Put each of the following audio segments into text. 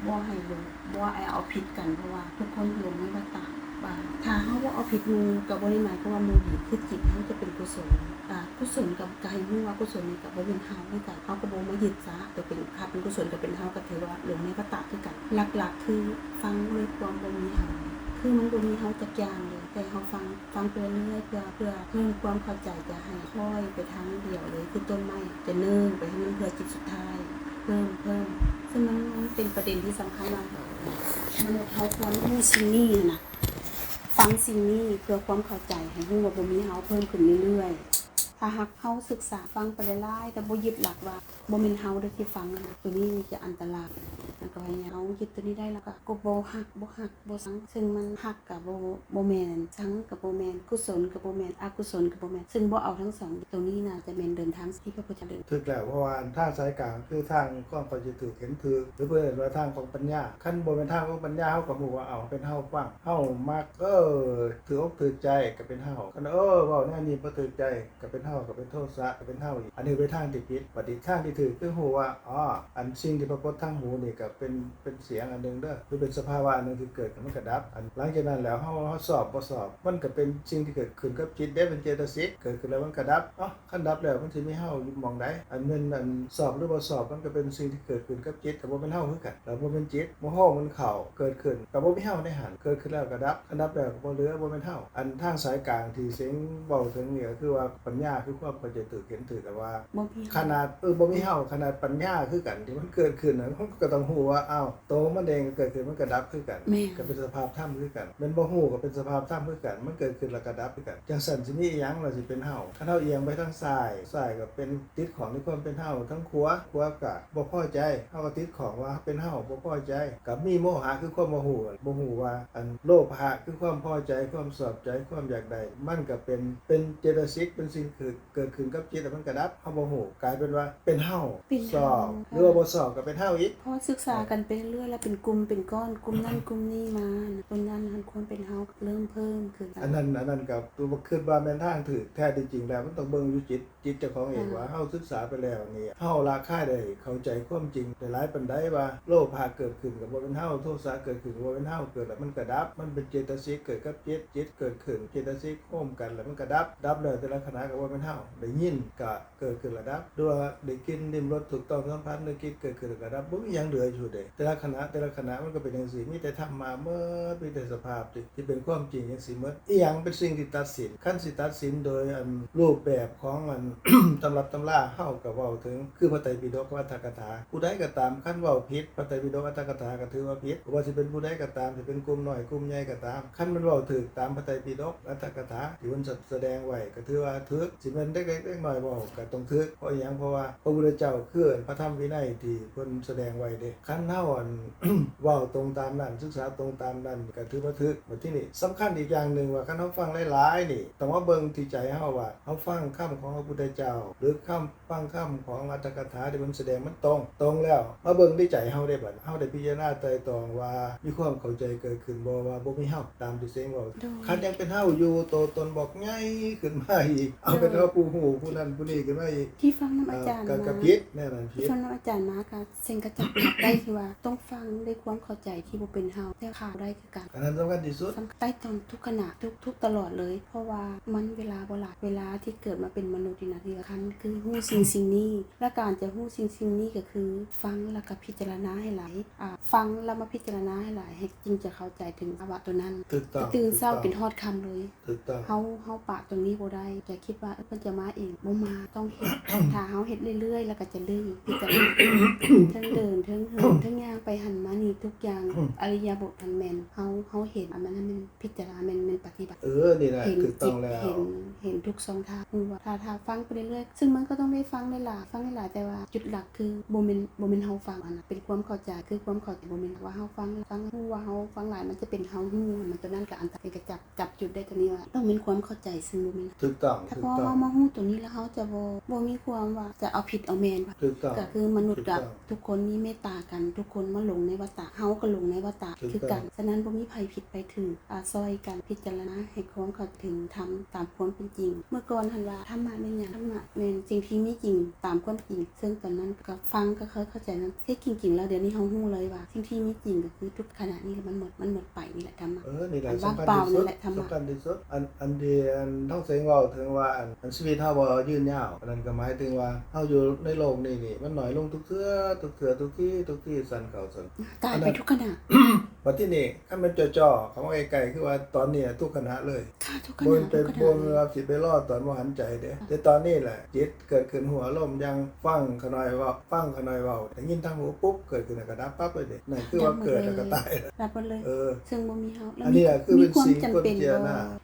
ບໍ່ໃຫ້ລົງ ບໍ່ໃຫ້ເອົາຜິດກັນ ເພາະວ່າທຸກຄົນລົງໃນວັດຕະ ວ່າຖ້າເຮົາບໍ່ເອົາຜິດໝູ່ ກໍບໍ່ໄດ້ໝາຍຄວາມວ່າໝູ່ດີ ຄືຈິດເຮົາຈະເປັນກຸສົນ ອາ ກຸສົນກໍ ກໍໃຫ້ຮູ້ວ່າກຸສົນນີ້ກໍບໍ່ແມ່ນເຮົາຄືກັນ ເຮົາກໍບໍ່ມາຍຶດຊະ ຕົວເປັນ ຖ້າເປັນກຸສົນກໍເປັນເຮົາ ກໍຖືວ່າລົງໃນວັດຕະຄືກັນ. ຫຼັກໆຄືຟັງດ້ວຍຄວາມບໍ່ມີເຮົາ ຄືມັນບໍ່ມີເຮົາຈັກຢ່າງເລີຍ ແຕ່ເຮົາຟັງ ຟັງໄປເລື້ອຍໆ ເພື່ອ ເພື່ອເພີ່ມຄວາມເຂົ້າໃຈ ຈະໃຫ້ຄ່ອຍໄປທາງດຽວເລີຍ ຄືຕົ້ນໄມ້ຈະເນີ່ງໄປໃຫ້ມັນເທື່ອຈິດສຸດທ້າຍ ເພີ່ມ ເພີ່ມ ຊຶ່ງມັນ ມັນເປັນປະເດັນທີ່ສຳຄັນວ່າ ມະນຸດເຮົາຄວນຮູ້ສິ່ງນີ້ນະ ຟັງສິ່ງນີ້ເພື່ອຄວາມເຂົ້າໃຈ ໃຫ້ຮູ້ວ່າບໍ່ມີເຮົາ ເພີ່ມຂຶ້ນເລື້ອຍໆ. ຖ້າຫາກເຮົາສຶກສາຟັງໄປຫຼາຍໆ ແຕ່ບໍ່ຍຶດຫຼັກວ່າ ບໍ່ແມ່ນເຮົາເດີ້ທີ່ຟັງນະ ໂຕນີ້ຈະອັນຕະລາຍ. ແລ້ວກໍພະຍາຍາມເຮົາຍຶດໂຕນີ້ໄດ້ ແລ້ວກໍ ກໍບໍ່ຮັກ ບໍ່ຮັກ ບໍ່ຊັງ ຊຶ່ງມັນຮັກກໍບໍ່ ບໍ່ແມ່ນ ຊັງກໍບໍ່ແມ່ນ ກຸສົນກໍບໍ່ແມ່ນ ອະກຸສົນກໍບໍ່ແມ່ນ ຊຶ່ງບໍ່ເອົາທັງສອງ ໂຕນີ້ໜ້າຈະແມ່ນເດີນທາງທີ່ພະພຸດທະເຈົ້າເດີນ. ຖືກແລ້ວ ເພາະວ່າທາງສາຍກາງຄືທາງຄວາມເຂົ້າໃຈຖືກເຫັນຖືກ ຫຼືເພິ່ນເອີ້ນວ່າທາງຂອງປັນຍາ. ຄັນບໍ່ແມ່ນທາງຂອງປັນຍາ ເຮົາກໍຮູ້ວ່າ ເອົາ ເປັນເຮົາຟັງ ເຮົາມັກ ເອີ ຖືກອົກຖືກໃຈກໍເປັນເຮົາ ຄັນ ເອີ ເວົ້າແນວນີ້ບໍ່ຖືກໃຈ ກໍເປັນເຮົາ ກໍເປັນໂທສະ ກໍເປັນເຮົາອີກ. ອັນນີ້ເປັນທາງທີ່ຜິດ. ບັດນີ້ທາງທີ່ຖືກຄືຮູ້ວ່າ ອໍ ອັນສິ່ງທີ່ປາກົດທາງຫູນີ້ກໍເປັນ ເປັນສຽງອັນໜຶ່ງເດີ້ ຫຼືເປັນສະພາວະອັນໜຶ່ງທີ່ເກີດຂຶ້ນ ມັນກໍດັບ. ອັນຫຼັງຈາກນັ້ນແລ້ວ ເຮົາ ເຮົາຊອບບໍ່ຊອບ ມັນກໍເປັນສິ່ງທີ່ເກີດຂຶ້ນກັບຈິດເດ້ ເປັນເຈຕະສິກ ເກີດຂຶ້ນແລ້ວມັນກໍດັບ. ເອົ້າ ຄັນດັບແລ້ວມັນຊິມີເຮົາຢູ່ໝ່ອງໃດ? ອັນແມ່ນ ອັນຊອບຫຼືບໍ່ຊອບ ມັນກໍເປັນສິ່ງທີ່ເກີດຂຶ້ນກັບຈິດ ກໍບໍ່ແມ່ນເຮົາຄືກັນ ແລ້ວບໍ່ແມ່ນຈິດ. ໂມໂຫມັນເຂົ້າ ເກີດຂຶ້ນ ກໍບໍ່ມີເຮົາໃນຫັ້ນ ເກີດຂຶ້ນແລ້ວກໍດັບ ຄັນດັບແລ້ວກໍບໍ່ເຫຼືອ ບໍ່ແມ່ນເຮົາ. ອັນທາງສາຍກາງທີ່ເສັງເວົ້າເຖິງນີ້ ກໍຄືວ່າປັນຍາຄືຄວາມເຂົ້າໃຈຖືກເຫັນຖືກ ກັນວ່າ ບໍ່ມີເຮົາ ຂະໜາດ ເອີ ບໍ່ມີເຮົາ ຂະໜາດປັນຍາຄືກັນທີ່ມັນເກີດຂຶ້ນນະ ມັນກໍຕ້ອງຮູ້ວ່າ ອ້າວ ໂຕຂອງມັນເອງກໍເກີດຂຶ້ນ ມັນກໍດັບຄືກັນ ແມ່ນ ກໍເປັນສະພາບທຳຄືກັນ ແມ່ນບໍ່ຮູ້ກໍເປັນສະພາບທຳຄືກັນ ມັນເກີດຂຶ້ນແລ້ວກໍດັບຄືກັນ. ຈັ່ງຊັ້ນຊິມີອີ່ຫຍັງລະຊິເປັນເຮົາ? ຄັນເຮົາອຽງໄປທາງຊ້າຍ ຊ້າຍກໍເປັນຕິດຂ້ອງໃນຄວາມເປັນເຮົາ ທາງຂວາ ຂວາກໍບໍ່ພໍໃຈ ເຮົາກໍຕິດຂ້ອງວ່າເປັນເຮົາ ບໍ່ພໍໃຈ ກໍມີໂມຫະຄືຄວາມບໍ່ຮູ້ ບໍ່ຮູ້ວ່າ ອັນໂລພະຄືຄວາມພໍໃຈ ຄວາມຊອບໃຈ ຄວາມຢາກໄດ້ ມັນກໍເປັນ ເປັນເຈຕະສິກ ເປັນສິ່ງທີ່ເກີດຂຶ້ນກັບຈິດ ແລ້ວມັນກໍດັບ ເຮົາບໍ່ຮູ້ ກາຍເປັນວ່າເປັນເຮົາ ເປັນເຮົາ ຊອບ ເອີ ຫຼືວ່າບໍ່ຊອບກໍເປັນເຮົາອີກ. ພໍສຶກສາກັນໄປເລື້ອຍໆ ແລ້ວເປັນກຸ່ມເປັນກ້ອນ ກຸ່ມນັ້ນກຸ່ມນີ້ມາ ກຸ່ມນັ້ນຫັ້ນຄວາມເປັນເຮົາເລີ່ມເພີ່ມຂຶ້ນ. ອັນນັ້ນ ອັນນັ້ນກໍຄືວ່າແມ່ນທາງຖືກ ແທ້ທີ່ຈິງແລ້ວມັນຕ້ອງເບິ່ງຢູ່ຈິດ ຈິດເຈົ້າຂອງເອງ ອືມ ວ່າເຮົາສຶກສາໄປແລ້ວນີ້ ເຮົາລະຄາຍໄດ້ເຂົ້າໃຈຄວາມຈິງໄດ້ຫຼາຍປານໃດ ວ່າໂລພະເກີດຂຶ້ນກໍບໍ່ແມ່ນເຮົາ ໂທສະເກີດຂຶ້ນກໍບໍ່ແມ່ນເຮົາ ເກີດແລ້ວມັນກໍດັບ ມັນເປັນເຈຕະສິກເກີດກັບຈິດ ຈິດເກີດຂຶ້ນ ເຈຕະສິກໂຮມກັນແລ້ວມັນກໍດັບ ດັບແລ້ວແຕ່ລະຂະນະກໍບໍ່ແມ່ນເຮົາ ໄດ້ຍິນກໍ ເກີດຂຶ້ນແລ້ວດັບ ຫຼືວ່າໄດ້ກິ່ນລິ້ມລົດ ຖືກຕ້ອງສຳຜັດ ນຶກຄິດ ເກີດຂຶ້ນແລ້ວກໍດັບ ບໍ່ມີຫຍັງເຫຼືອຢູ່ເດ້. ແຕ່ລະຂະນະ ແຕ່ລະຂະນະມັນກໍເປັນຈັ່ງຊີ້ ມີແຕ່ທຳມະໝົດ ມີແຕ່ສະພາບທີ່ ທີ່ເປັນຄວາມຈິງຈັ່ງຊີ້ໝົດ. ອີ່ຫຍັງເປັນສິ່ງທີ່ຕັດສິນ? ຄັນຊິຕັດສິນໂດຍ ອັນ ຮູບແບບຂອງ ອັນ ຕຳລັບຕຳລາ ເຮົາກໍເວົ້າເຖິງ ຄືພະໄຕປິດົກກັບອັດຖະກະຖາ. ຜູ້ໃດກໍຕາມ ຄັນເວົ້າຜິດພະໄຕປິດົກ ອັດຖະກະຖາ ກໍຖືວ່າຜິດ. ບໍ່ວ່າຊິເປັນຜູ້ໃດກໍຕາມ ຊິເປັນກຸ່ມນ້ອຍກຸ່ມໃຫຍ່ກໍຕາມ ຄັນມັນເວົ້າຖືກຕາມພະໄຕປິດົກ ອັດຖະກະຖາ ທີ່ເພິ່ນສະ ສະແດງໄວ້ ກໍຖືວ່າຖືກ. ຊິແມ່ນເດັກໆ ເດັກນ້ອຍເວົ້າກໍຕ້ອງຖືກ. ເພາະອີ່ຫຍັງ? ເພາະວ່າພະພຸດທະເຈົ້າຄືພະທຳວິໄນທີ່ເພິ່ນສະແດງໄວ້ເດ້. ຄັນເຮົາ ອັນ ເວົ້າຕົງຕາມນັ້ນ ສຶກສາຕົງຕາມນັ້ນ ກໍຖືວ່າຖືກ. ບັດທີນີ້ສຳຄັນອີກຢ່າງໜຶ່ງວ່າ ຄັນເຮົາຟັງຫຼາຍໆນີ້ ຕ້ອງມາເບິ່ງທີ່ໃຈເຮົາວ່າ ເຮົາຟັງຄຳຂອງພະພຸດທະເຈົ້າ ຫຼືຄຳ ຟັງຄຳຂອງອັດຖະກະຖາທີ່ເພິ່ນສະແດງມັນຕົງ ຕົງແລ້ວ ມາເບິ່ງໃນໃຈເຮົາເດ້. ບັດເຮົາໄດ້ພິຈາລະນາໄຕ່ຕອງວ່າ ມີຄວາມເຂົ້າໃຈເກີດຂຶ້ນບໍ່ວ່າບໍ່ມີເຮົາ ຕາມທີ່ເສັງເວົ້າ. ໂດຍ ຄັນຍັງເປັນເຮົາຢູ່ ໂຕຕົນບອກໃຫຍ່ຂຶ້ນມາອີກ ເອົາ ໂດຍ ເປັນເຮົາຜູ້ຮູ້ຜູ້ນັ້ນຜູ້ນີ້ຂຶ້ນມາອີກ ທີ່ຟັງນຳອາຈານ ເອີ ກໍ ມາ ກໍຜິດ ແນວນັ້ນຜິດ ທີ່ຟັງນຳອາຈານມາ ກໍເສັງກໍຈັບໄດ້ທີ່ວ່າຕ້ອງຟັງດ້ວຍຄວາມເຂົ້າໃຈທີ່ບໍ່ເປັນເຮົາ ແຕ່ຂາດບໍ່ໄດ້ ກັນ ອັນນັ້ນສຳຄັນທີ່ສຸດ ຕ້ອງໄດ້ຕອນທຸກຂະນະ ທຸກໆຕະຫຼອດເລີຍ ເພາະວ່າມັນເວລາບໍ່ຫຼາຍ ເວລາທີ່ເກີດມາເປັນມະນຸດນີ້ນະ ທີ່ສຳຄັນຄືຮູ້ສິ່ງສິ່ງນີ້ ແລະການຈະຮູ້ສິ່ງສິ່ງນີ້ກໍຄືຟັງ ແລ້ວກໍພິຈາລະນາໃຫ້ຫຼາຍ ອາ ຟັງແລ້ວມາພິຈາລະນາໃຫ້ຫຼາຍ ໃຫ້ຈຶ່ງຈະເຂົ້າໃຈເຖິງສະພາວະໂຕນັ້ນ. ຖືກຕ້ອງ ແຕ່ຕື່ນເຊົ້າຈົນຮອດຄ່ຳເລີຍ ຖືກຕ້ອງ ເຮົາ ເຮົາປະຕົງນີ້ບໍ່ໄດ້ ຈະຄິດວ່າ ເອີ ເພິ່ນຈະມາເອງ ບໍ່ມາ ຕ້ອງເຮັດ ຖ້າເຮົາເຮັດເລື້ອຍໆ ແລ້ວກໍຈະລື່ນ ພິຈາລະນາ ເທິງເດີນ ເທິງເຫີນ ເທິງຍ່າງໄປຫັ້ນມານີ້ ທຸກຢ່າງ ອາລິຍະບົດຫັ້ນແມ່ນ ເຮົາ ເຮົາເຫັນ ອັນນັ້ນແມ່ນພິຈາລະນາ ແມ່ນ ແມ່ນປະຕິບັດ ເອີ ນີ້ແຫຼະ ເຫັນ ຖືກຕ້ອງແລ້ວ ເຫັນ ເຫັນທຸກຊ່ອງທາງ ຮູ້ວ່າ ຖ້າ ຖ້າຟັງໄປເລື້ອຍໆ ຊຶ່ງມັນກໍຕ້ອງໄດ້ຟັງຫຼາຍໆ ຟັງຫຼາຍໆ ແຕ່ວ່າຈຸດຫຼັກຄືບໍ່ແມ່ນ ບໍ່ແມ່ນເຮົາຟັງ ອັນນັ້ນເປັນຄວາມເຂົ້າໃຈ ຄືຄວາມເຂົ້າໃຈ ບໍ່ແມ່ນວ່າເຮົາຟັງ ຟັງ ຮູ້ວ່າເຮົາຟັງຫຼາຍ ມັນຈະເປັນເຮົາຮູ້ ມັນ ໂຕນັ້ນກໍອັນຕະ ກໍຈັບ ຈັບຈຸດໄດ້ໂຕນີ້ວ່າຕ້ອງແມ່ນຄວາມເຂົ້າໃຈ ຊຶ່ງບໍ່ແມ່ນ ຖືກຕ້ອງ ຖ້າເຮົາມາຮູ້ໂຕນີ້ແລ້ວ ເຮົາຈະບໍ່ ບໍ່ມີຄວາມວ່າຈະເອົາຜິດເອົາແມ່ນ ຖືກຕ້ອງ ກໍຄືມະນຸດກໍ ຖືກຕ້ອງ ທຸກຄົນມີເມດຕາກັນ ທຸກຄົນ ມັນຫຼົງໃນວັດຕະ ເຮົາກໍຫຼົງໃນວັດຕະຄືກັນ. ສະນັ້ນບໍ່ມີໃຜຜິດໃຜຖືກ ອາ ຊ່ອຍກັນພິຈາລະນາໃຫ້ຄວາມເຂົ້າເຖິງທຳຕາມຄວາມເປັນຈິງ. ເມື່ອກ່ອນຫັ້ນວ່າ ທຳມະແມ່ນຫຍັງ? ທຳມະແມ່ນສິ່ງທີ່ມີຈິງຕາມຄວາມຈິງ, ເຊິ່ງຕອນນັ້ນກໍຟັງກໍເຄີຍເຂົ້າໃຈນຳ. ແທ້ຈິງໆແລ້ວ ດຽວນີ້ເຮົາຮູ້ເລີຍວ່າ ສິ່ງທີ່ມີຈິງກໍຄືທຸກຂະນະນີ້ແຫຼະ ມັນໝົດ ມັນໝົດໄປນີ້ແຫຼະທຳມະ. ເອີ ນີ້ແຫຼະ ອັນວ່າງເປົ່ານີ້ແຫຼະທຳມະ ສຳຄັນທີ່ສຸດ. ອັນ ອັນທີ່ ອັນ ທອງເສັງເວົ້າເຖິງວ່າ ອັນ ອັນຊີວິດເຮົາບໍ່ຍືນຍາວ, ອັນນັ້ນກໍໝາຍເຖິງວ່າ ເຮົາຢູ່ໃນໂລກນີ້ນີ້ ມັນໜ້ອຍລົງທຸກເທື່ອ ທຸກເທື່ອ ທຸກທີ ທຸກທີ ສັ້ນເຂົ້າສັ້ນ ຕາຍໄປທຸກຂະນະ. ບັດທີນີ້ ຄັນແມ່ນຈໍ່ໆ ເຂົ້າມາໃກ້ໆ ຄືວ່າຕອນນີ້ທຸກຂະນະເລີຍ. ທຸກຂະນະ ບໍ່ແມ່ນ ທຸກຂະນະ ບໍ່ແມ່ນວ່າຊິໄປລໍຕອນບໍ່ຫັນໃຈເດ້. ແຕ່ຕອນນີ້ແຫຼະ ຈິດເກີດຂຶ້ນ ຮູ້ອາລົມ ຢ່າງຟັງຂະນ້ອຍເວົ້າ ຟັງຂະນ້ອຍເວົ້າ ໄດ້ຍິນທາງຫູປຸບ ເກີດຂຶ້ນແລ້ວກໍດັບປັບເລີຍເດ້. ນັ້ນຄືວ່າເກີດແລ້ວກໍຕາຍ ດັບໝົດເລີຍ. ເອີ ເຊິ່ງບໍ່ມີເຮົາ ແລ້ວມີ ອັນນີ້ແຫຼະຄື ມີຄວາມຈຳເປັນບໍ່?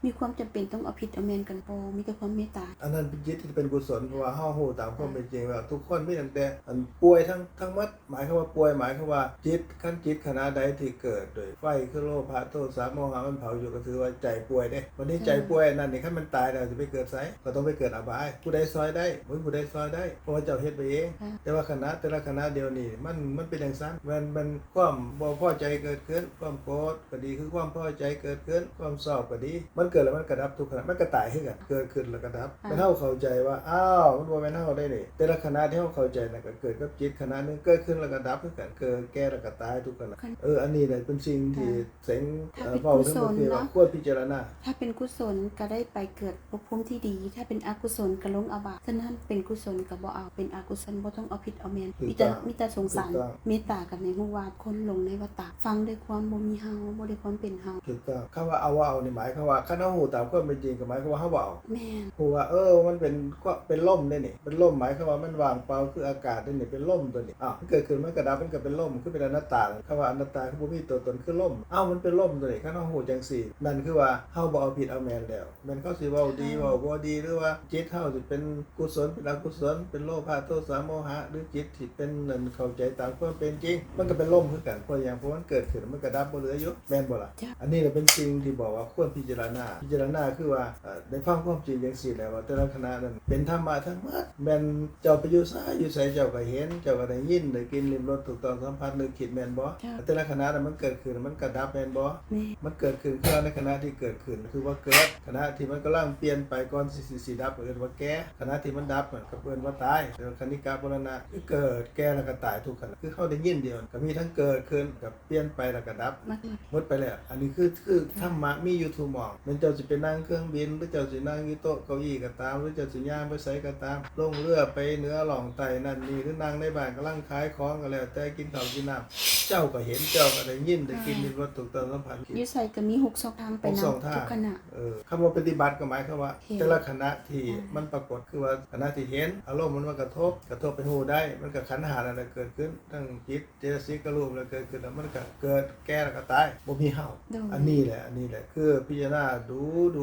ມີຄວາມຈຳເປັນຕ້ອງເອົາຜິດເອົາແມ່ນກັນບໍ່? ມີແຕ່ຄວາມເມດຕາ. ອັນນັ້ນເປັນຈິດທີ່ເປັນກຸສົນ ເພາະວ່າເຮົາຮູ້ຕາມຄວາມເປັນຈິງແລ້ວ ທຸກຄົນມີຕັ້ງແຕ່ ອັນ ປ່ວຍທັງ ທັງໝົດ. ໝາຍຄວາມວ່າປ່ວຍ ໝາຍຄວາມວ່າຈິດ ຄັນຈິດຂະນະໃດທີ່ເກີດໂດຍໄຟ ຄືໂລພະ ໂທສະ ໂມຫະ ມັນເຜົາຢູ່ ກໍຖືວ່າໃຈປ່ວຍເດ້. ບັດນີ້ໃຈປ່ວຍນັ້ນນີ້ ຄັນມັນຕາຍແລ້ວຊິໄປເກີດໃສ? ກໍຕ້ອງໄປເກີດອະບາຍ. ຜູ້ໃດຊ່ອຍໄດ້? ບໍ່ມີຜູ້ໃດຊ່ອຍໄດ້ ເພາະວ່າເຈົ້າເຮັດໄປເອງ. ແຕ່ວ່າຂະນະ ແຕ່ລະຂະນະດຽວນີ້ ມັນ ມັນເປັນຈັ່ງຊັ້ນ. ແມ່ນ ແມ່ນຄວາມບໍ່ພໍໃຈເກີດຂຶ້ນ ຄວາມໂກດກໍດີ ຄືຄວາມພໍໃຈເກີດຂຶ້ນ ຄວາມຊອບກໍດີ ມັນເກີດແລ້ວມັນກໍດັບທຸກຂະນະ ມັນກໍຕາຍຄືກັນ ເກີດຂຶ້ນແລ້ວກໍດັບ. ແມ່ນເຮົາເຂົ້າໃຈວ່າ ອ້າວ ມັນບໍ່ແມ່ນເຮົາໄດ໋ນີ້. ແຕ່ລະຂະນະທີ່ເຮົາເຂົ້າໃຈນັ້ນ ກໍເກີດກັບຈິດຂະນະໜຶ່ງ ເກີດຂຶ້ນແລ້ວກໍດັບຄືກັນ ເກີດ ແກ່ ແລ້ວກໍຕາຍທຸກຂະນະ. ເອີ ອັນນີ້ແຫຼະເປັນສິ່ງທີ່ ເສັງ ເອີ ເວົ້າເຖິງປະເພດວ່າຄວນພິຈາລະນາ. ຖ້າເປັນກຸສົນກໍໄດ້ໄປເກີດພົບພູມທີ່ດີ ຖ້າເປັນອະກຸສົນກໍລົງອະບາຍ. ສະນັ້ນເປັນກຸສົນກໍບໍ່ເອົາ ເປັນອະກຸສົນບໍ່ຕ້ອງເອົາຜິດເອົາແມ່ນ. ມີແຕ່ ມີແຕ່ສົງສານ ເມດຕາກັນໃຫ້ຮູ້ວ່າຄົນຫຼົງໃນວັດຕະ ຟັງດ້ວຍຄວາມບໍ່ມີເຮົາ ບໍ່ດ້ວຍຄວາມເປັນເຮົາ. ຖືກຕ້ອງ. ຄຳວ່າເອົາ ເອົານີ້ໝາຍຄວາມວ່າ ຄັນເຮົາຮູ້ຕາມຄວາມເປັນຈິງ ກໍໝາຍຄວາມວ່າເຮົາບໍ່ເອົາ. ແມ່ນ. ຮູ້ວ່າ ເອີ ມັນເປັນ ເປັນລົມເດ້ນີ້ ເປັນລົມ ໝາຍຄວາມວ່າມັນວ່າງເປົ່າ ຄືອາກາດເດ້ນີ້ ເປັນລົມຕົວນີ້. ອ້າວ ມັນເກີດຂຶ້ນ ມັນກໍດັບ ມັນກໍເປັນລົມ ຄືເປັນອະນັດຕາ. ຄຳວ່າອະນັດຕາ ຄືບໍ່ມີຕົວຕົນ ຄືລົມ. ອ້າວ ມັນເປັນລົມຕົວນີ້. ຄັນເຮົາຮູ້ຈັ່ງຊີ້ ນັ້ນຄືວ່າເຮົາບໍ່ເອົາຜິດເອົາແມ່ນແລ້ວ. ແມ່ນເຂົາຊິເວົ້າດີເວົ້າບໍ່ດີ ຫຼືວ່າຈິດເຮົາຊິເປັນກຸສົນ ເປັນອະກຸສົນ ເປັນໂລພະ ໂທສະ ໂມຫະ ຫຼືຈິດທີ່ເປັນ ນັ້ນ ເຂົ້າໃຈຕາມຄວາມເປັນຈິງ ມັນກໍເປັນລົມຄືກັນ. ເພາະຫຍັງ? ເພາະມັນເກີດຂຶ້ນ ມັນກໍດັບ ບໍ່ເຫຼືອຢູ່ ແມ່ນບໍ່ລະ? ອັນນີ້ລະເປັນສິ່ງທີ່ບອກວ່າຄວນພິຈາລະນາ. ພິຈາລະນາຄືວ່າ ເອີ ໄດ້ຟັງຄວາມຈິງຈັ່ງຊີ້ແລ້ວວ່າ ແຕ່ລະຂະນະນັ້ນເປັນທຳມະທັງໝົດ. ແມ່ນເຈົ້າໄປຢູ່ໃສ ຢູ່ໃສເຈົ້າກໍເຫັນ ເຈົ້າກໍໄດ້ຍິນ ໄດ້ກິ່ນ ລິ້ມລົດ ຖືກຕ້ອງ ສຳຜັດ ນຶກ ຄິດ ແມ່ນບໍ່? ແຕ່ລະຂະນະນັ້ນມັນເກີດຂຶ້ນ ມັນກໍດັບ ແມ່ນບໍ່? ມັນເກີດຂຶ້ນຄືໃນຂະນະທີ່ເກີດຂຶ້ນ ຄືວ່າເກີດ. ຂະນະທີ່ມັນກຳລັງປ່ຽນໄປ ກ່ອນຊິ ຊິ ຊິດັບ ເອີ້ນວ່າແກ່. ຂະນະທີ່ມັນດັບ ມັນກໍເອີ້ນວ່າຕາຍ. ເອີ້ນວ່າຂະນິກະ ມໍລະນະ ຄືເກີດ ແກ່ ແລ້ວກໍຕາຍ ທຸກຂະນະ. ຄືເຮົາໄດ້ຍິນດຽວ ກໍມີທັງເກີດຂຶ້ນ ກໍປ່ຽນໄປ ແລ້ວກໍດັບ ໝົດໄປແລ້ວ. ອັນນີ້ຄື ຄືທຳມະມີຢູ່ທຸກໝ່ອງ. ແມ່ນເຈົ້າຊິໄປນັ່ງເຄື່ອງບິນ ຫຼືເຈົ້າຊິນັ່ງຢູ່ໂຕະເກົ້າອີ່ກໍຕາມ ຫຼືເຈົ້າຊິຍ່າງໄປໃສກໍຕາມ ລົງເຮືອໄປເໜືອລ່ອງໃຕ້ນັ້ນນີ້ ຫຼືນັ່ງໃນບ້ານກຳລັງຂາຍຂອງກໍແລ້ວແຕ່ ກິນເຂົ້າກິນນ້ຳ ເຈົ້າກໍເຫັນ ເຈົ້າກໍໄດ້ຍິນ ໄດ້ກິ່ນ ໄດ້ລົດ ຖືກຕ້ອງ ສຳຜັດ ຢູ່ໃສກໍມີຫົກຊ່ອງທາງໄປນຳ ທຸກຂະນະ. ເອີ ຄຳວ່າປະຕິບັດກໍໝາຍຄວາມວ່າ ແຕ່ລະຂະນະທີ່ມັນປາກົດ ຄືວ່າຂະນະທີ່ເຫັນ ອາລົມມັນມາກະທົບ ກະທົບໄປຮູ້ໄດ້ ມັນກໍຂັນຫ້ານັ້ນແຫຼະເກີດຂຶ້ນ ທັງຈິດ ເຈຕະສິກ ກະຮູບ ແລ້ວເກີດຂຶ້ນ ແລ້ວມັນກໍເກີດ ແກ່ ແລ້ວກໍຕາຍ ບໍ່ມີເຮົາ. ອັນນີ້ແຫຼະ ອັນນີ້ແຫຼະ ຄືພິຈາລະນາດູ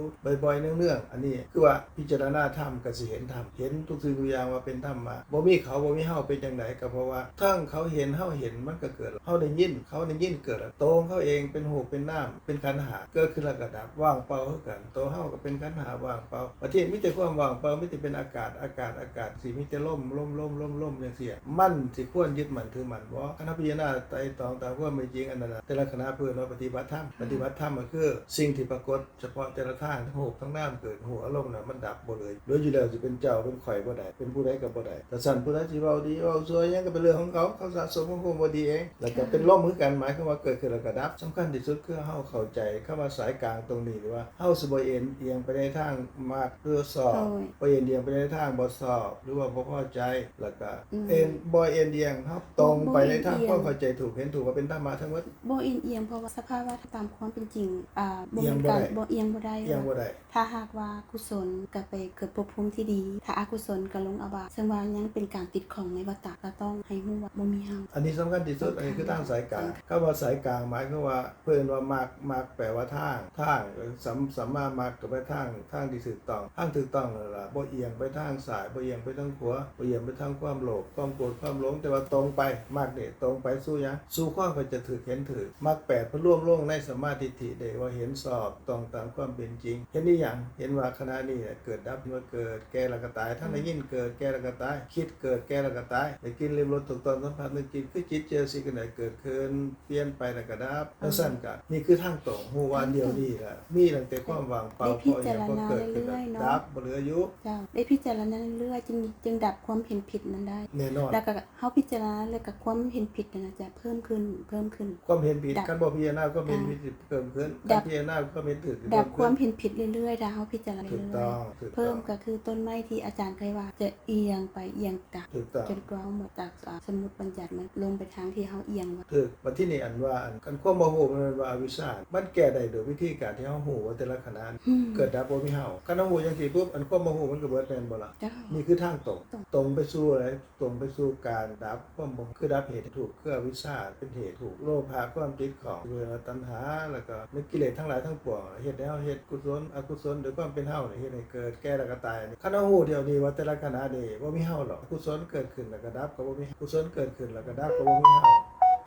ໆໆໆ ບ່ອຍໆ ເນື່ອງໆ. ອັນນີ້ຄືວ່າພິຈາລະນາທຳກໍຊິເຫັນທຳ ເຫັນທຸກສິ່ງທຸກຢ່າງວ່າເປັນທຳມະ ບໍ່ມີເຂົາ ບໍ່ມີເຮົາ. ເປັນຈັ່ງໃດ? ກໍເພາະວ່າທັງເຂົາເຫັນ ເຮົາເຫັນ ມັນກໍເກີດ ເຮົາໄດ້ຍິນ ເຂົາໄດ້ຍິນ ເກີດ ໂຕຂອງເຂົາເອງເປັນຮູບເປັນນາມ ເປັນຂັນຫ້າ ເກີດຂຶ້ນແລ້ວກໍດັບ ວ່າງເປົ່າຄືກັນ. ໂຕເຮົາກໍເປັນຂັນຫ້າ ວ່າງເປົ່າ ປະເທດມີແຕ່ຄວາມວ່າງເປົ່າ ມີແຕ່ເປັນອາກາດ ອາກາດ ອາກາດ ຊິມີແຕ່ລົມ ລົມ ລົມ ລົມ ລົມຈັ່ງຊີ້ ມັນຊິຄວນຍຶດໝັ້ນຖືໝັ້ນບໍ່? ຄັນເຮົາພິຈາລະນາໄຕ່ຕອງຕາມຄວາມເປັນຈິງ ອັນນັ້ນນະ ແຕ່ລະຂະນະເພິ່ນວ່າປະຕິບັດທຳ ປະຕິບັດທຳກໍຄືສິ່ງທີ່ປາກົດສະເພາະແຕ່ລະທາງ ທັງຮູບທັງນາມ ເກີດຮູ້ອາລົມນະ ມັນດັບບໍ່ເຫຼືອ ເຫຼືອຢູ່ແລ້ວຊິເປັນເຈົ້າເປັນຂ້ອຍບໍ່ໄດ້ ເປັນຜູ້ໃດກໍບໍ່ໄດ້. ກະຊັ້ນຜູ້ໃດຊິເວົ້າດີເວົ້າຊົ່ວຫຍັງກໍເປັນເລື່ອງຂອງເຂົາ ເຂົາສະສົມຄວາມບໍ່ດີເອງ ແລ້ວກໍເປັນລົມຄືກັນ ໝາຍຄວາມວ່າເກີດຂຶ້ນແລ້ວກໍດັບ. ສຳຄັນທີ່ສຸດຄືເຮົາເຂົ້າໃຈຄຳວ່າສາຍກາງຕົງນີ້ ຫຼືວ່າເຮົາຊິບໍ່ເອັນອຽງໄປໃນທາງມັກ ຫຼືຊອບ ບໍ່ເອັນອຽງໄປໃນທາງບໍ່ຊອບ ຫຼືວ່າບໍ່ພໍໃຈ ແລ້ວກໍເອັນ ບໍ່ເອັນອຽງ ເຮົາຕົງໄປໃນທາງຄວາມເຂົ້າໃຈຖືກ ເຫັນຖືກວ່າເປັນທຳມະທັງໝົດ. ບໍ່ເອັນອຽງ ເພາະວ່າສະພາວະຕາມຄວາມເປັນຈິງ ອາ ບໍ່ແມ່ນການ ບໍ່ ອຽງບໍ່ໄດ້ ອຽງບໍ່ໄດ້. ຖ້າຫາກວ່າກຸສົນກໍໄປເກີດພົບພູມທີ່ດີ ຖ້າອະກຸສົນກໍລົງອະບາຍ ເຊິ່ງວ່າຍັງເປັນການຕິດຂ້ອງໃນວັດຕະ ກໍຕ້ອງໃຫ້ຮູ້ວ່າບໍ່ມີເຮົາ. ອັນນີ້ສຳຄັນທີ່ສຸດ ອັນນີ້ຄືທາງສາຍກາງ. ຄຳວ່າສາຍກາງໝາຍຄວາມວ່າ ເພິ່ນວ່າມັກ ມັກແປວ່າທາງ ທາງ ສຳ ສຳມາມັກກໍແປທາງ ທາງທີ່ຖືກຕ້ອງ ທາງຖືກຕ້ອງນັ້ນລະ ບໍ່ອຽງໄປທາງຊ້າຍ ບໍ່ອຽງໄປທາງຂວາ ບໍ່ອຽງໄປທາງຄວາມໂລບ ຄວາມໂກດ ຄວາມຫຼົງ ແຕ່ວ່າຕົງໄປ. ມັກນີ້ຕົງໄປສູ່ຫຍັງ? ສູ່ຄວາມເຂົ້າໃຈຖືກ ເຫັນຖືກ. ມັກແປດເພິ່ນລວມລົງໃນສຳມາທິດຖິ ໄດ້ວ່າເຫັນຊອບ ຕ້ອງຕາມຄວາມເປັນຈິງ. ເຫັນອີ່ຫຍັງ? ເຫັນວ່າຂະນະນີ້ເກີດດັບ ເຫັນວ່າເກີດ ແກ່ ແລ້ວກໍຕາຍ ທັງໄດ້ຍິນເກີດ ແກ່ ແລ້ວກໍຕາຍ ຄິດເກີດ ແກ່ ແລ້ວກໍຕາຍ ໄດ້ກິ່ນ ລິ້ມລົດ ຖືກຕ້ອງ ສຳຜັດ ນຶກ ຄິດ ຄືຈິດ ເຈຕ ສິ່ງໃດເກີດຂຶ້ນ ປ່ຽນໄປແລ້ວກໍດັບ ຈັ່ງຊັ້ນກໍນີ້ຄືທາງຕົງ. ຮູ້ວ່າດຽວນີ້ລະ ມີຕັ້ງແຕ່ຄວາມວ່າງເປົ່າ ເພາະຫຍັງກໍເກີດຂຶ້ນແລ້ວດັບ ບໍ່ເຫຼືອຢູ່. ເຈົ້າ ໄດ້ພິຈາລະນາເລື້ອຍໆ ຈຶ່ງ ຈຶ່ງດັບຄວາມເຫັນຜິດນັ້ນໄດ້. ແນ່ນອນ. ແລ້ວກໍເຮົາພິຈາລະນາ ແລ້ວກໍຄວາມເຫັນຜິດນັ້ນນະຈະເພີ່ມຂຶ້ນ ເພີ່ມຂຶ້ນ. ຄວາມເຫັນຜິດ ຄັນບໍ່ພິຈາລະນາ ຄວາມເຫັນຜິດຊິເພີ່ມຂຶ້ນ. ຄັນພິຈາລະນາ ຄວາມເຫັນຖືກຊິເພີ່ມຂຶ້ນ. ດັບຄວາມເຫັນຜິດເລື້ອຍໆ ຖ້າເຮົາພິຈາລະນາເລື້ອຍໆ. ເພີ່ມກໍຄືຕົ້ນໄມ້ທີ່ອາຈານເຄີຍວ່າ ຈະອຽງໄປອຽງ ເຈົ້າ ຈົນກວ່າໝົດຈາກ ອາ ສົມມຸດບັນຍັດມັນລົງໄປທາງທີ່ເຮົາອຽງວ່າ ຖືກ. ບັດທີນີ້ອັນວ່າ ອັນ ອັນຄວາມບໍ່ຮູ້ ມັນເອີ້ນວ່າອະວິຊຊາ ມັນແກ້ໄດ້ໂດຍວິທີການທີ່ເຮົາຮູ້ວ່າແຕ່ລະຂະນະ ອືມ ເກີດດັບບໍ່ມີເຮົາ. ຄັນເຮົາຮູ້ຈັ່ງຊີ້ປຸບ ອັນຄວາມບໍ່ຮູ້ມັນກໍເບິດແມ່ນບໍ່ລະ? ເຈົ້າ. ນີ້ຄືທາງຕົງ ຕົງໄປສູ່ໃດ? ຕົງໄປສູ່ການດັບຄວາມບໍ່ ຄືດັບເຫດໃຫ້ທຸກ ຄືອະວິຊຊາເປັນເຫດທຸກ ໂລພະຄວາມຕິດຂ້ອງ ເວທະນາ ຕັນຫາ ແລ້ວກໍໃນກິເລດທັງຫຼາຍທັງປວງ ເຮັດໃຫ້ເຮົາເຮັດກຸສົນ ອະກຸສົນ ດ້ວຍຄວາມເປັນເຮົານີ້ ເຮັດໃຫ້ເກີດ ແກ່ ແລ້ວກໍຕາຍ. ຄັນເຮົາຮູ້ດຽວນີ້ວ່າແຕ່ລະຂະນະນີ້ບໍ່ມີເຮົາດອກ ອະກຸສົນເກີດຂຶ້ນແລ້ວກໍດັບກໍບໍ່ມີ ອະກຸສົນເກີດຂຶ້ນແລ້ວກໍດັບກໍບໍ່ມີເຮົາ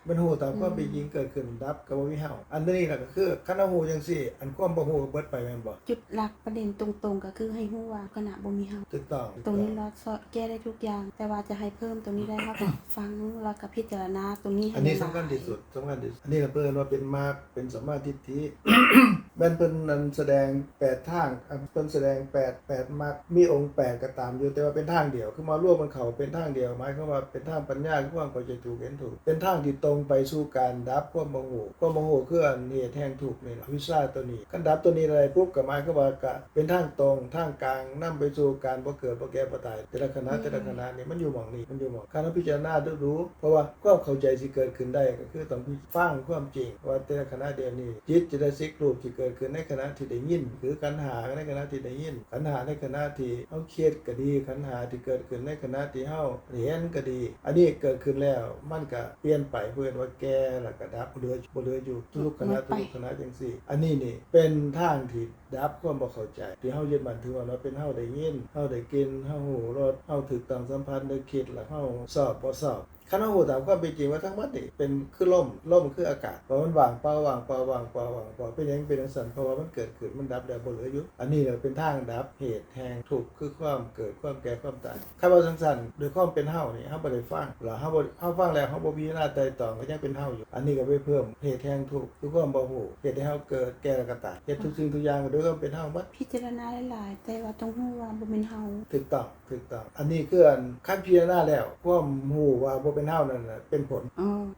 ແມ່ນຮູ້ຕາມຄວາມເປັນຈິງ ເກີດຂຶ້ນດັບກໍບໍ່ມີເຮົາ. ອັນນີ້ລະກໍຄື ຄັນເຮົາຮູ້ຈັ່ງຊີ້ ອັນຄວາມບໍ່ຮູ້ກໍເບິດໄປແມ່ນບໍ່? ຈຸດຫຼັກປະເດັນຕົງໆ ກໍຄືໃຫ້ຮູ້ວ່າຂະນະບໍ່ມີເຮົາ. ຖືກຕ້ອງ. ຕົງນີ້ລະສອດແກ້ໄດ້ທຸກຢ່າງ ແຕ່ວ່າຈະໃຫ້ເພີ່ມຕົງນີ້ໄດ້ ເຮົາຕ້ອງຟັງ ແລ້ວກໍພິຈາລະນາຕົງນີ້ໃຫ້ຫຼາຍ. ອັນນີ້ສຳຄັນທີ່ສຸດ ສຳຄັນທີ່ສຸດ. ອັນນີ້ລະເພິ່ນວ່າເປັນມັກ ເປັນສຳມາທິດຖິ ແມ່ນເພິ່ນນັ້ນສະແດງແປດທາງ ເພິ່ນສະແດງແປດ ແປດມັກ ມີອົງແປດກໍຕາມຢູ່ ແຕ່ວ່າເປັນທາງດຽວ ຄືມາລວມກັນເຂົ້າເປັນທາງດຽວ ໝາຍຄວາມວ່າເປັນທາງປັນຍາ ຄືຄວາມເຂົ້າໃຈຖືກເຫັນຖືກ ເປັນທາງທີ່ຕົງໄປສູ່ການດັບຄວາມບໍ່ຮູ້. ຄວາມບໍ່ຮູ້ຄືອັນເຫດແຫ່ງທຸກນີ້ລະ ອະວິຊຊາຕົວນີ້. ຄັນດັບຕົວນີ້ໄດ້ປຸບ ກໍໝາຍຄວາມວ່າ ກໍເປັນທາງຕົງ ທາງກາງ ນຳໄປສູ່ການບໍ່ເກີດ ບໍ່ແກ່ ບໍ່ຕາຍ ແຕ່ລະຂະນະ ແຕ່ລະຂະນະນີ້ ມັນຢູ່ໝ່ອງນີ້ ມັນຢູ່ໝ່ອງ ຄັນເຮົາພິຈາລະນາດູໆ ເພາະວ່າຄວາມເຂົ້າໃຈຊິເກີດຂຶ້ນໄດ້ ກໍຄືຕ້ອງຟັງຄວາມຈິງວ່າແຕ່ລະຂະນະດຽວນີ້ ຈິດເຈຕະສິກຮູບທີ່ເກີດຂຶ້ນໃນຂະນະທີ່ໄດ້ຍິນ ຄືຂັນຫ້າໃນຂະນະທີ່ໄດ້ຍິນ ຂັນຫ້າໃນຂະນະທີ່ເຮົາຄິດກໍດີ ຂັນຫ້າທີ່ເກີດຂຶ້ນໃນຂະນະທີ່ເຮົາເຫັນກໍດີ ອັນນີ້ເກີດຂຶ້ນແລ້ວ ມັນກໍປ່ຽນໄປ ເອີ້ນວ່າແກ່ ແລ້ວກໍດັບ ບໍ່ເຫຼືອ ບໍ່ເຫຼືອຢູ່ ທຸກໆຂະນະ ທຸກໆຂະນະຈັ່ງຊີ້. ອັນນີ້ນີ້ເປັນທາງທີ່ດັບຄວາມບໍ່ເຂົ້າໃຈ ທີ່ເຮົາຍຶດໝັ້ນຖືໝັ້ນວ່າເປັນເຮົາໄດ້ຍິນ ເຮົາໄດ້ກິ່ນ ເຮົາຮູ້ລົດ ເຮົາຖືກຕ້ອງສຳພັນ ໄດ້ຄິດ ແລ້ວເຮົາຊອບບໍ່ຊອບ. ຄັນເຮົາຮູ້ຕາມຄວາມເປັນຈິງວ່າທັງໝົດນີ້ເປັນຄືລົມ ລົມຄືອາກາດ ວ່າມັນວ່າງເປົ່າ ວ່າງເປົ່າ ວ່າງເປົ່າ ວ່າງເປົ່າ ເປັນຫຍັງເປັນຈັ່ງຊັ້ນ? ເພາະວ່າມັນເກີດຂຶ້ນ ມັນດັບແລ້ວ ບໍ່ເຫຼືອຢູ່. ອັນນີ້ແຫຼະເປັນທາງດັບເຫດແຫ່ງທຸກ ຄືຄວາມເກີດ ຄວາມແກ່ ຄວາມຕາຍ. ຄັນວ່າຈັ່ງຊັ້ນ ດ້ວຍຄວາມເປັນເຮົານີ້ ເຮົາບໍ່ໄດ້ຟັງ ແລ້ວເຮົາບໍ່ ເຮົາຟັງແລ້ວ ເຮົາບໍ່ພິຈາລະນາໄຕ່ຕອງ ກໍຍັງເປັນເຮົາຢູ່. ອັນນີ້ກໍໄປເພີ່ມເຫດແຫ່ງທຸກ ຄືຄວາມບໍ່ຮູ້ ເຮັດໃຫ້ເຮົາເກີດ ແກ່ ແລ້ວກໍຕາຍ. ເຮັດທຸກສິ່ງທຸກຢ່າງກໍດ້ວຍຄວາມເປັນເຮົາໝົດ. ພິຈາລະນາຫຼາຍໆ ແຕ່ວ່າຕ້ອງຮູ້ວ່າບໍ່ແມ່ນເຮົາ. ຖືກຕ້ອງ. ຖືກຕ້ອງ. ອັນນີ້ຄືອັນ ຄັນພິຈາລະນາແລ້ວ ຄວາມຮູ້ວ່າບໍ່ເປັນເຮົານັ້ນນະເປັນຜົນ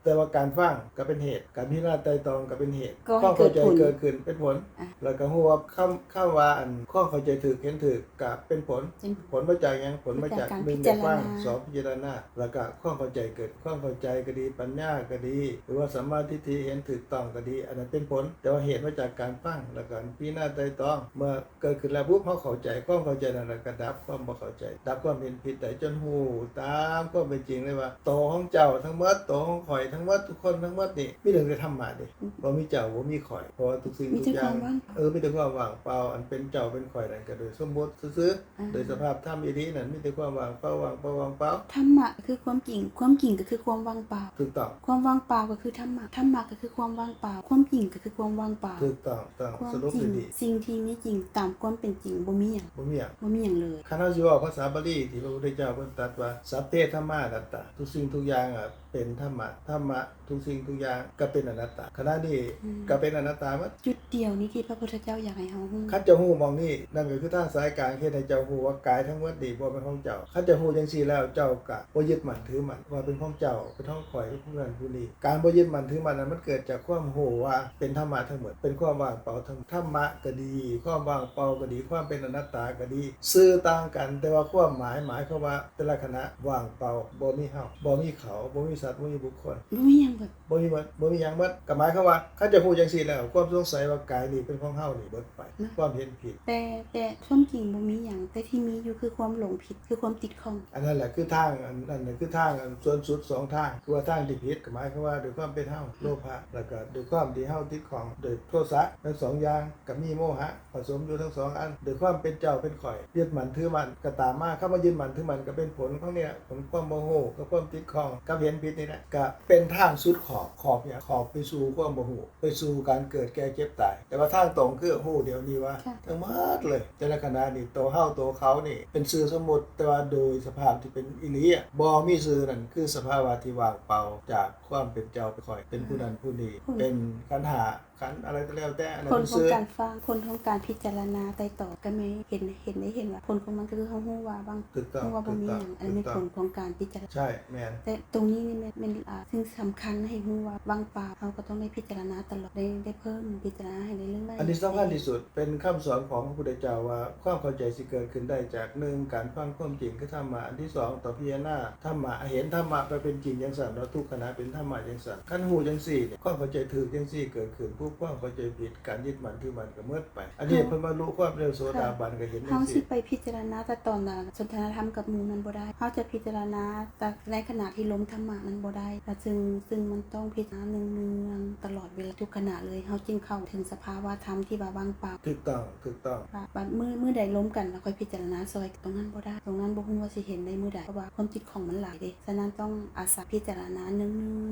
ແຕ່ວ່າການຟັງກໍເປັນເຫດ ການພິຈາລະນາໄຕ່ຕອງກໍເປັນເຫດ ຄວາມເຂົ້າໃຈເກີດຂຶ້ນເປັນຜົນ ແລ້ວກໍຮູ້ວ່າຄຳ ຄຳວ່າອັນຄວາມເຂົ້າໃຈຖືກເຫັນຖືກກໍເປັນຜົນ ເປັນຜົນມາຈາກຫຍັງ? ຜົນມາຈາກ ໜຶ່ງ ໄດ້ຟັງ ສອງ ພິຈາລະນາ ແລ້ວກໍຄວາມເຂົ້າໃຈເກີດ ຄວາມເຂົ້າໃຈກໍດີ ປັນຍາກໍດີ ຫຼືວ່າສຳມາທິດຖິເຫັນຖືກຕ້ອງກໍດີ ອັນນັ້ນເປັນຜົນ ແຕ່ວ່າເຫດມາຈາກການຟັງ ແລ້ວກໍພິຈາລະນາໄຕ່ຕອງ ເມື່ອ ເກີດຂຶ້ນແລ້ວປຸບ ເຮົາເຂົ້າໃຈ ຄວາມເຂົ້າໃຈນັ້ນລະກະດັບຄວາມບໍ່ເຂົ້າໃຈ ດັບຄວາມເຫັນຜິດໄດ້ ຈົນຮູ້ຕາມຄວາມເປັນຈິງເລີຍວ່າ ໂຕຂອງເຈົ້າທັງໝົດ ໂຕຂອງຂ້ອຍທັງໝົດ ທຸກຄົນທັງໝົດນີ້ ມີຕັ້ງແຕ່ທຳມະເດ້ ບໍ່ມີເຈົ້າ ບໍ່ມີຂ້ອຍ ເພາະວ່າທຸກສິ່ງທຸກຢ່າງ ເອີ ມີແຕ່ຄວາມວ່າງເປົ່າ ອັນເປັນເຈົ້າເປັນຂ້ອຍນັ້ນກະໂດຍສົມມຸດຊື່ໆ ໂດຍສະພາບທຳອີ່ຫຼີນັ້ນ ມີແຕ່ຄວາມວ່າງເປົ່າ ວ່າງເປົ່າ ວ່າງເປົ່າ. ທຳມະຄືຄວາມຈິງ ຄວາມຈິງກໍຄືຄວາມວ່າງເປົ່າ. ຖືກຕ້ອງ. ຄວາມວ່າງເປົ່າກໍຄືທຳມະ ທຳມະກໍຄືຄວາມວ່າງເປົ່າ ຄວາມຈິງກໍຄືຄວາມວ່າງເປົ່າ. ຖືກຕ້ອງ ຕ້ອງສະຫຼຸບດີໆ ສິ່ງທີ່ມີຈິງຕາມຄວາມເປັນຈິງ ບໍ່ມີຫຍັງ ບໍ່ມີຫຍັງ ບໍ່ມີຫຍັງເລີຍ. ຄັນເຮົາຊິເວົ້າພາສາບາລີທີ່ພະພຸດທະເຈົ້າເພິ່ນຕັດວ່າ ສັບເພທຳມາອະນັດຕາ ທຸກສິ່ງທຸກຢ່າງອະເປັນທຳມະ ທຳມະ ທຸກສິ່ງທຸກຢ່າງກໍເປັນອະນັດຕາ ຂະນະນີ້ກໍເປັນອະນັດຕາໝົດ. ຈຸດດຽວນີ້ທີ່ພະພຸດທະເຈົ້າຢາກໃຫ້ເຮົາຮູ້. ຄັນເຈົ້າຮູ້ໝ່ອງນີ້ ນັ້ນກໍຄືທາງສາຍກາງເຮັດໃຫ້ເຈົ້າຮູ້ວ່າກາຍທັງໝົດນີ້ບໍ່ແມ່ນຂອງເຈົ້າ. ຄັນເຈົ້າຮູ້ຈັ່ງຊີ້ແລ້ວ ເຈົ້າກໍບໍ່ຍຶດໝັ້ນຖືໝັ້ນວ່າເປັນຂອງເຈົ້າ ເປັນຂອງຂ້ອຍ ເປັນຂອງຜູ້ນັ້ນຜູ້ນີ້. ການບໍ່ຍຶດໝັ້ນຖືໝັ້ນນັ້ນ ມັນເກີດຈາກຄວາມຮູ້ວ່າເປັນທຳມະທັງໝົດ ເປັນຄວາມວ່າງເປົ່າທັງໝົດ. ທຳມະກໍດີ ຄວາມວ່າງເປົ່າກໍດີ ຄວາມເປັນອະນັດຕາກໍດີ ຊື່ຕ່າງກັນ ແຕ່ວ່າຄວາມໝາຍ ໝາຍຄວາມວ່າແຕ່ລະຂະນະວ່າງເປົ່າ ບໍ່ມີເຮົາ ບໍ່ມີເຂົາ ບໍ່ມີສັດ ບໍ່ມີບຸກຄົນ ບໍ່ມີຫຍັງເບິດ ບໍ່ມີໝົດ ບໍ່ມີຫຍັງໝົດ ກໍໝາຍຄວາມວ່າ ຄັນເຈົ້າຮູ້ຈັ່ງຊີ້ແລ້ວ ຄວາມສົງໄສວ່າກາຍນີ້ເປັນຂອງເຮົານີ້ເບິດໄປ ຄວາມເຫັນຜິດ. ແຕ່ ແຕ່ຄວາມຈິງບໍ່ມີຫຍັງ ແຕ່ທີ່ມີຢູ່ຄືຄວາມຫຼົງຜິດ ຄືຄວາມຕິດຂ້ອງ. ອັນນັ້ນແຫຼະຄືທາງ ອັນນັ້ນແຫຼະຄືທາງ ອັນສ່ວນສຸດສອງທາງ ຄືວ່າທາງທີ່ຜິດ ກໍໝາຍຄວາມວ່າດ້ວຍຄວາມເປັນເຮົາ ໂລພະ ແລ້ວກໍດ້ວຍຄວາມທີ່ເຮົາຕິດຂ້ອງດ້ວຍໂທສະ ທັງສອງຢ່າງ ກໍມີໂມຫະ ປະສົມຢູ່ທັງສອງອັນ ດ້ວຍຄວາມເປັນເຈົ້າເປັນຂ້ອຍ ຍຶດໝັ້ນຖືໝັ້ນ ກໍຕາມມາ ຄຳວ່າຍຶດໝັ້ນຖືໝັ້ນ ກໍເປັນຜົນຂອງນີ້ລະ ຜົນຄວາມບໍ່ຮູ້ ກັບຄວາມຕິດຂ້ອງ ກັບເຫັນຜິດ ນີ້ແຫຼະ ກະເປັນທາງສຸດຂອບ ຂອບຫຍັງ? ຂອບໄປສູ່ຄວາມບໍ່ຮູ້ ໄປສູ່ການເກີດແກ່ເຈັບຕາຍ. ແຕ່ວ່າທາງຕົງຄືຮູ້ດຽວນີ້ວ່າ ເຖິງໝົດເລີຍ ແຕ່ລະຂະນະນີ້ ໂຕເຮົາໂຕເຂົານີ້ເປັນຊື່ສົມມຸດ ແຕ່ວ່າໂດຍສະພາບທີ່ເປັນອີ່ຫຼີ ບໍ່ມີຊື່ນັ້ນ ຄືສະພາວະທີ່ວ່າງເປົ່າຈາກຄວາມເປັນເຈົ້າເປັນຂ້ອຍ ເປັນຜູ້ນັ້ນຜູ້ນີ້ ເປັນຂັນຫ້າ ຂັນອະໄລກໍແລ້ວແຕ່ ອັນນັ້ນຄືຊື່ ຜົນຂອງການຟັງ ຜົນຂອງການພິຈາລະນາໄຕ່ຕອງ ກໍແມ່ນເຫັນ ເຫັນ ໄດ້ເຫັນວ່າ ຜົນຂອງມັນກໍຄືເຮົາຮູ້ວ່າວ່າ ຮູ້ວ່າບໍ່ມີຫຍັງ ອັນນັ້ນແມ່ນຜົນຂອງການພິຈາລະນາ. ໃຊ່ ແມ່ນ ແຕ່ຕົງນີ້ນີ້ແມ່ນ ແມ່ນ ອ່າ ສິ່ງສຳຄັນໃຫ້ຮູ້ວ່າວ່າງເປົ່າ ເຮົາກໍຕ້ອງໄດ້ພິຈາລະນາຕະຫຼອດ ໄດ້ ໄດ້ເພີ່ມພິຈາລະນາໃຫ້ເລື້ອຍໆ. ອັນນີ້ສຳຄັນທີ່ສຸດ ເປັນຄຳສອນຂອງພະພຸດທະເຈົ້າວ່າ ຄວາມເຂົ້າໃຈຊິເກີດຂຶ້ນໄດ້ຈາກ ໜຶ່ງ ການຟັງຄວາມຈິງຄືທຳມະ, ອັນທີສອງ ຕ້ອງພິຈາລະນາທຳມະ ໃຫ້ເຫັນທຳມະໄປເປັນຈິງຈັ່ງຊັ້ນເນາະ ທຸກຂະນະເປັນທຳມະຈັ່ງຊັ້ນ. ຄັນຮູ້ຈັ່ງຊີ້ນີ້ ຄວາມເຂົ້າໃຈຖືກຈັ່ງຊີ້ເກີດຂຶ້ນປຸບ ຄວາມເຂົ້າໃຈຜິດ ການຍຶດໝັ້ນຖືໝັ້ນກໍໝົດໄປ. ອັນນີ້ເພິ່ນບັນລຸຄວາມເປັນໂສດາບັນກໍເຫັນຈັ່ງຊີ້. ເຮົາຊິໄປພິຈາລະນາແຕ່ຕອນ ອ່າ ສົນທະນາທຳກັບໝູ່ນັ້ນບໍ່ໄດ້. ເຮົາຈະພິຈາລະນາແຕ່ໃນຂະນະທີ່ລົມທຳມະນັ້ນບໍ່ໄດ້ ລະຈຶ່ງ ຊຶ່ງມັນຕ້ອງພິຈາລະນາເນືອງໆຕະຫຼອດເວລາທຸກຂະນະເລີຍ ເຮົາຈຶ່ງເຂົ້າເຖິງສະພາວະທຳທີ່ວ່າວ່າງເປົ່າ. ຖືກຕ້ອງ ຖືກຕ້ອງ. ບາດ ບາດມື້ ມື້ໃດລົມກັນ ລະຄ່ອຍພິຈາລະນາຊ່ອຍ ຕົງນັ້ນບໍ່ໄດ້ ຕົງນັ້ນບໍ່ຮູ້ວ່າຊິເຫັນໄດ້ມື້ໃດ ເພາະວ່າຄວາມຈິດຂອງມັນຫຼາຍເດ້. ສະນັ້ນຕ້ອງອາໄສພິຈາລະນາເນື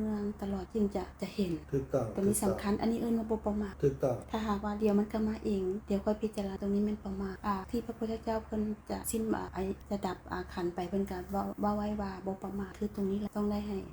ອງໆຕະຫຼອດຈຶ່ງຈະ ຈະເຫັນ. ຖືກຕ້ອງ ຕົງນີ້ສຳຄັນ. ອັນນີ້ເອີ້ນວ່າບໍ່ປະໝາດ. ຖືກຕ້ອງ. ຖ້າຫາກວ່າດຽວມັນກໍມາເອງ ດຽວຄ່ອຍພິຈາລະນາ ຕົງນີ້ແມ່ນປະໝາດ. ອ່າ ທີ່ພະພຸດທະເຈົ້າເພິ່ນຈະສິ້ນ ອ່າ ອາ ຈະດັບ ອ່າ ຂັນໄປ ເພິ່ນກໍເວົ້າ ເວົ້າໄວ້ວ່າບໍ່ປະໝາດ ຄືຕົງນີ້ແຫຼະ ຕ້ອງໄດ້ໃຫ້